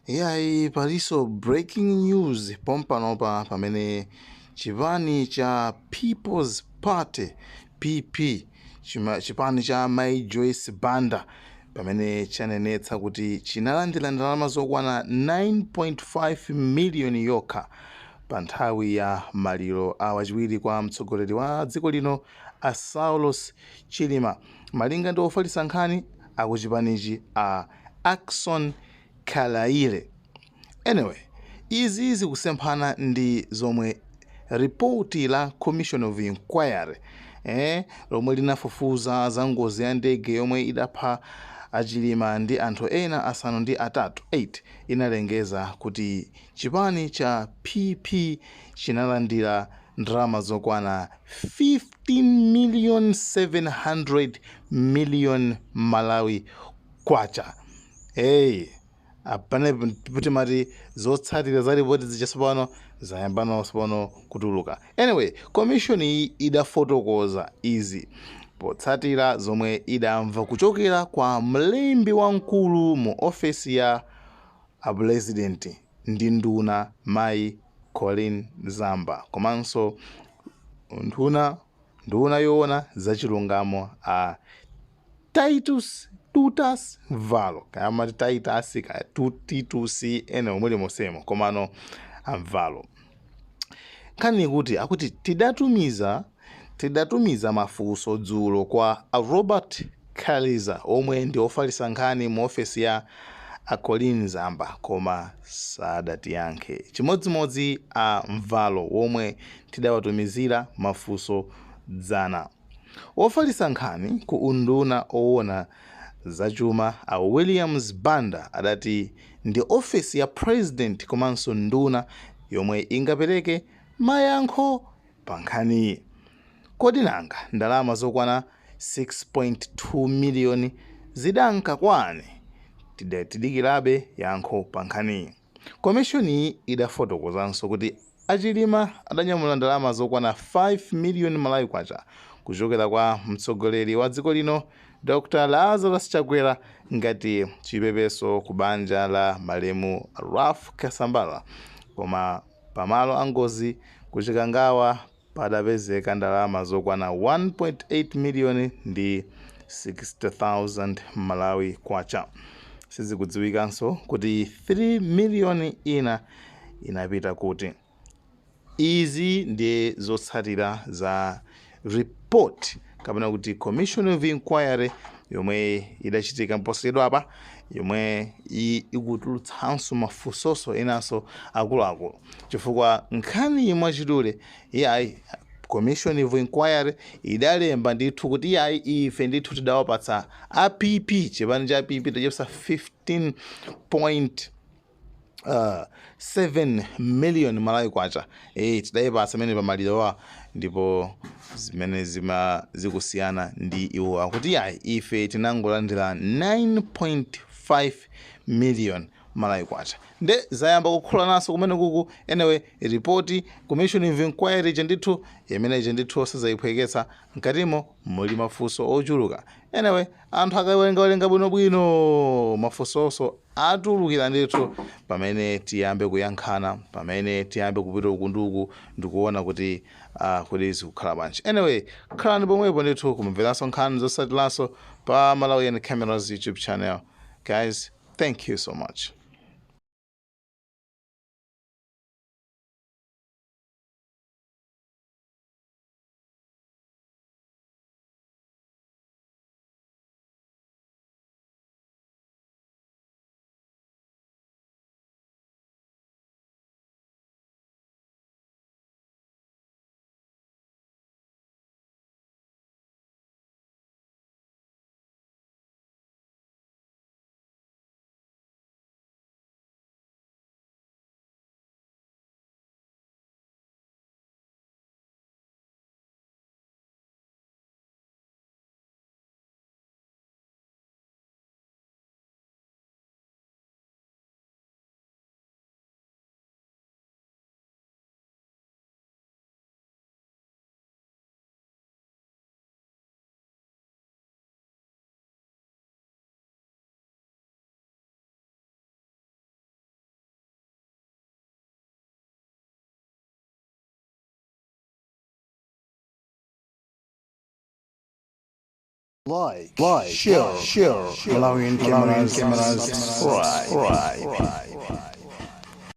Iyayi, palinso breaking news pompanopa pamene chipani cha People's Party, PP, chipani cha Mai Joyce Banda, pamene chanenetsa kuti chinalandira ndalama zokwana 9.5 miliyoni yokha pa nthawi ya maliro a wachiwiri kwa mtsogoleri wa dziko lino a Saulos Chilima, malinga ndi ofalitsa nkhani akuchipanichi a Ackson Kalaile. Anyway, izi zikusemphana ndi zomwe ripoti la Commission of Inquiry lomwe linafufuza za ngozi ya ndege yomwe idapha a Chilima ndi anthu ena asanu ndi atatu 8 inalengeza kuti chipani cha PP chinalandira ndalama zokwana 15 million 700 million Malawi kwacha. Hey, apane timati zotsatira za ripoti zija tsopano zayambano tsopano kutuluka. Anyway, commission iyi idafotokoza izi potsatira zomwe idamva kuchokera kwa mlembi wamkulu mu ofesi ya a president ndi nduna Mayi Colleen Zamba komanso nduna yoona zachilungamo a Titus Tutas Mvalo, kaya amati Titus kaya Titus, ene omwe mosemo, komano amvalo. Nkhani kuti akuti tidatumiza mafunso dzulo kwa a Robert Kaliza omwe ndi ofalitsa nkhani mu ofesi ya a Colleen Zamba, koma sadatiyankhe. Chimodzimodzi a Mvalo womwe tidawatumizira mafunso dzana. Wofalitsa nkhani ku unduna owona zachuma a Williams Banda adati ndi ofesi ya president komanso nduna yomwe ingapereke mayankho pa nkhaniyi. Kodi nanga ndalama zokwana 6.2 miliyoni zidanka kwani? Tidikirabe yankho pa nkhaniyi. Komishoniyi idafotokozanso kuti a Chilima adanyamula ndalama zokwana 5 miliyoni Malawi kwacha kuchokera kwa mtsogoleri wa dziko lino Dr. Lazarus Chakwera ngati chipepeso ku banja la malemu Ralph Kasambara, koma pamalo a ngozi ku Chikangawa padapezeka ndalama zokwana 1.8 miliyoni ndi 60,000 Malawi kwacha. Sizikudziwikanso kuti 3 miliyoni ina inapita kuti. Izi ndiye zotsatira za report kapena kuti commission of inquiry yomwe idachitika mposachedwapa, yomwe ikutulutsanso mafunsoso enanso akuluakulu, chifukwa nkhani mwachidule iyayi, commission of inquiry idalemba ndithu kuti iyayi, ife ndithu tidawapatsa a PP, chipani cha PP tachepsa 15 point 7 million Malawi kwacha, tidayipatsa amene pamalirowa, ndipo zimene zima zikusiyana ndi iwo akuti yayi, ife tinangolandira 9.5 million Malawi kwacha. Nde zayamba kukhulananso kumene kuku. Anyway, report commission of inquiry ija ndithu, imene ija ndithu osazayiphweketsa, mkatimo muli mafunso ochuluka. Anyway, anthu akawerengawerenga bwinobwino mafunsonso atulukira ndithu pamene tiyambe kuyankhana, pamene tiyambe kupita uku ndi uku ndikuona kuti kuti zikukhala bwanji. Anyway, khalani pomwepo ndithu kumveranso nkhani zotsatiranso pa Malawian Cameras YouTube channel. Guys, thank you so much. Like, share, Malawian cameras, subscribe.